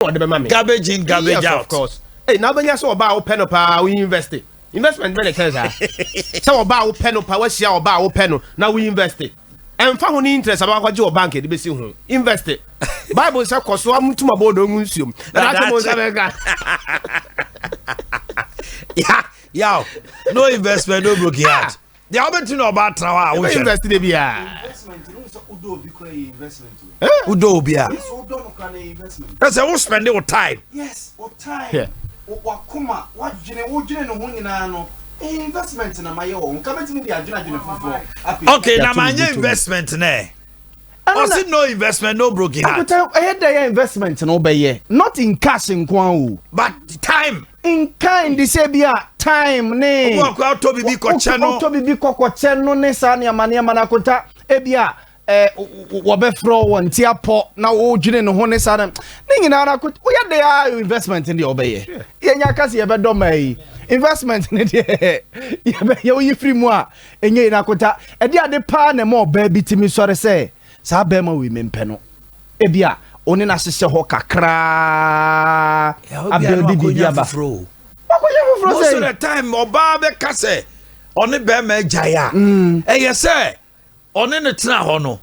Ɔde bɛma me. Garbage in, garbage out. Of course. Hey, na wobɛnya sɛ ɔbaa a wopɛ no paa, wo invest. Investment bɛ ne kyɛn saa sɛ ɔbaa a wopɛ no paa, wahyia ɔbaa a wopɛ no na wo invest. Ɛmfa ho ne interest a wakɔgye wɔ bank de bɛsi ho invest. Bible sɛ kɔ so amutum abɔ ɔdɔ ngu nsuom na daakye mo nsa bɛka. Yeah, yaw, no investment, no broken heart. Deɛ wobɛtumi na ɔba atena hɔ a wohwɛ no. Invest de biara. Wodɔ obi a ɛsɛ wo spend wo time. Yes, wo time, wakoma, wadwene, wodwene ne ho nyinaa no, investment na mayɛ wɔ ho nka bɛtumi de adwene adwene foforɔ apɛ. Okay, na manyɛ investment nɛ ɔsi no investment, no broken heart. Akuta, ɛyɛ dɛ yɛ investment na wobɛyɛ, not in cash nko ara o. But time. In kind de sɛ bi a time ne. Ɔmo akɔ atɔ bibi kɔkyɛ no. Ɔtɔ bibi kɔkɔkyɛ no ne saa nneɛma nneɛma no. Akonta, ebi a wɔbɛfrɛ wɔn ti apɔ na wɔdwene ne ho ne saa ne nyinaa no. Akonta, woyɛ de a investment ne deɛ wɔbɛyɛ, yɛnya kase yɛbɛdɔ ma yi investment ne deɛ yɛbɛyɛ, woyi firi mu a ɛnyɛ yi no. Akonta, ɛde ade paa na ɛma ɔbaa bi tumi sɔre sɛ saa bɛrima wei mempɛ no, ebi a ɔne no ahyehyɛ hɔ kakraa abuild biribi aba, wakɔnya foforɔ. Most of sɛ the time, ɔbaa bɛka sɛ ɔne bɛrima agyae a, ɛyɛ sɛ ɔne ne tena hɔ no,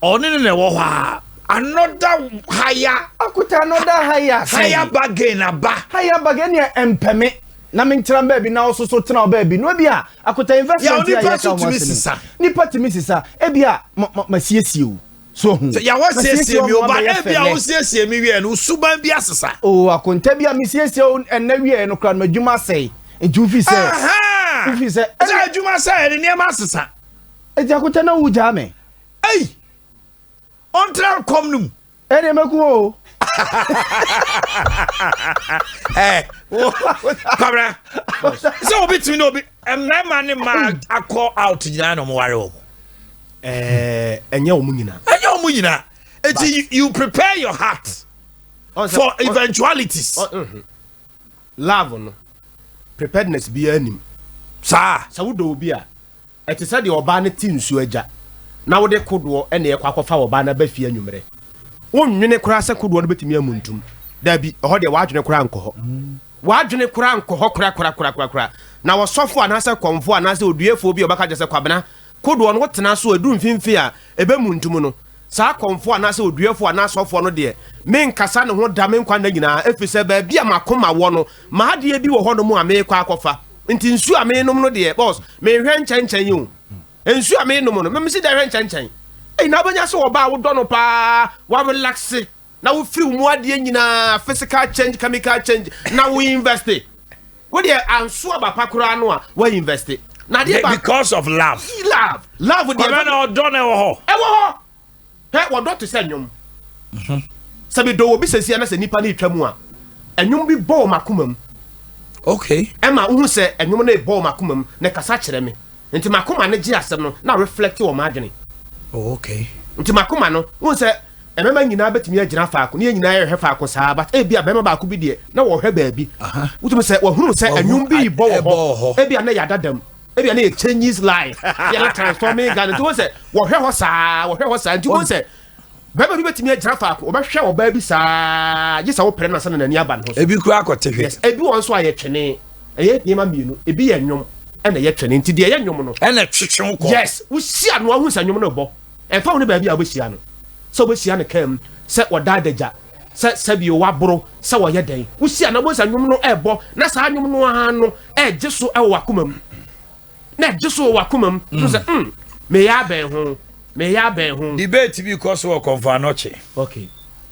ɔne ne na ɛwɔ hɔ a, another higher Akuta, another higher higher bargain aba. Higher bargain neɛ ɛmpɛme na mentena baabi na wososo tena wo baabi no. Ebi a, Akuta, investment Yà, a nipa yɛka so ho tumi asɛm yi. sisa. Nipa tumi sisa. Ebi a masiesie o so hu. Sɛ yàwɔ siesie mi o ba Masiesie wo ma ebi a bɛyɛ fɛ. wo siesie mi wie no, suban bi asesa. O Akonta, bi a mesiesie o ɛnɛ wie no kora no, madwuma asɛe, nti wofi sɛ wofi sɛ sɛ adwuma sɛ ɛde nneɛma asesa. Enti Akonta, na wogyaa me. Ei, ɔntena kɔm no mu. Ɛne mɛku o. Ɛ wo Kwabra, sɛ obi tumi na obi mmarima ne mmaa akɔ out nyinaa na ɔmo ware wɔn. Ɛnyɛ wɔn nyinaa. Ɛnyɛ ɔmo nyinaa, eti you prepare your heart for eventualities. Love no, preparedness biara nim. Saa. Sɛ wodɔ obi a, ɛte sɛ deɛ ɔbaa no te nsuo agya na wode kodoɔ ɛna ɛkɔ akɔfa ɔbaa no aba fie anwummerɛ. Wonnwene koraa sɛ kodoɔ no bɛtumi amu ntom. Daabi, ɛhɔ deɛ w'adwene koraa nkɔ hɔ, w'adwene koraa nkɔ hɔ korakorakorakora. Na wɔsɔfo anaasɛ kɔmfo anaasɛ oduafoɔ bi a ɔbɛka kyerɛ sɛ, "Kwabena, kodoɔ no wotena so a, ɛduru mfimfini a ɛbɛmu ntom no," saa kɔmfo anaasɛ oduafoɔ anaasɛ sɔfoɔ no deɛ, menkasa ne ho da me nkwa nna nyinaa, ɛfiri sɛ baabi a makoma wɔ no, maadeɛ bi wɔ hɔ nom a meekɔ akɔfa. Nti nsuo a menom no deɛ, boss, menhwɛ nkyɛnkyɛn yi o. Nsuo a menom no, memesi dɛ hwɛ nkyɛnkyɛn. Ɛyi na wobɛnya sɛ ɔbaa a wodɔ no paa, warelax na wofiri wo mu adeɛ nyinaa, physical change, chemical change, na wo invest. Wo deɛ anso aba pa koraa no a, wa invest na adeɛ ba. Because of love. Love, love deɛ. Kwabra, na ɔdɔ na ɛwɔ hɔ. Ɛwɔ hɔ. Hwɛ, wɔdɔ te sɛ nnwom. Sɛ medɔ wɔ bi sɛsia na sɛ nnipa no retwa mu a, ɛnwom bi bɔ wɔ m'akoma mu. Ɛma wohu sɛ ɛnwom no rebɔ wɔ m'akoma mu na ɛkasa kyerɛ me. Nti m'akoma no gye asɛm no na reflect wɔ m'adwene. Nti m'akoma no, wohu sɛ mmarima nyinaa bɛtumi agyina faako ne yɛn nyinaa yɛhwɛ faako saa, but ebi a barima baako bi deɛ na wɔhwɛ baabi. Wotumi sɛ wɔhunu sɛ ɛnwom bi rebɔ wɔ hɔ, ebi a na yɛ adadam, ebi a na yɛ changes life, ebi a na transforming Ghana. Nti wohu sɛ wɔhwɛ hɔ saa, wɔhwɛ hɔ saa. Nti wohu sɛ bɛrima bi bɛtumi agyina faako, ɔbɛhwɛ ɔbaa bi saa gye sɛ wopere no ansa na n'ani aba ne ho so. Ebi kura akɔte hwɛ. Yes, ebi wɔ nso a yɛ twene. Ɛyɛ nneɛma mmienu, ebi yɛ nnwom ɛna ɛyɛ twene. Nti deɛ ɛyɛ nnwom no ɛna twetwe wo kɔ. Yes, wohyia no ahu sɛ nnwom no bɔ. Ɛmfa wo ne baabi a wobɛhyia no, sɛ wobɛhyia no kaa mu, sɛ wɔda adagya, sɛ sɛbio waboro, sɛ wɔyɛ dɛn, wohyia no wobɛhu sɛ nnwom no ɛbɔ. Na saa nnwom no ara no ɛgye so ɛwɔ wakoma mu, na ɛgye so wɔ wakoma mu so sɛ meyɛ abɛn ho, meyɛ abɛn ho. Debate bi kɔ so wɔ Kɔmfo Anɔkye.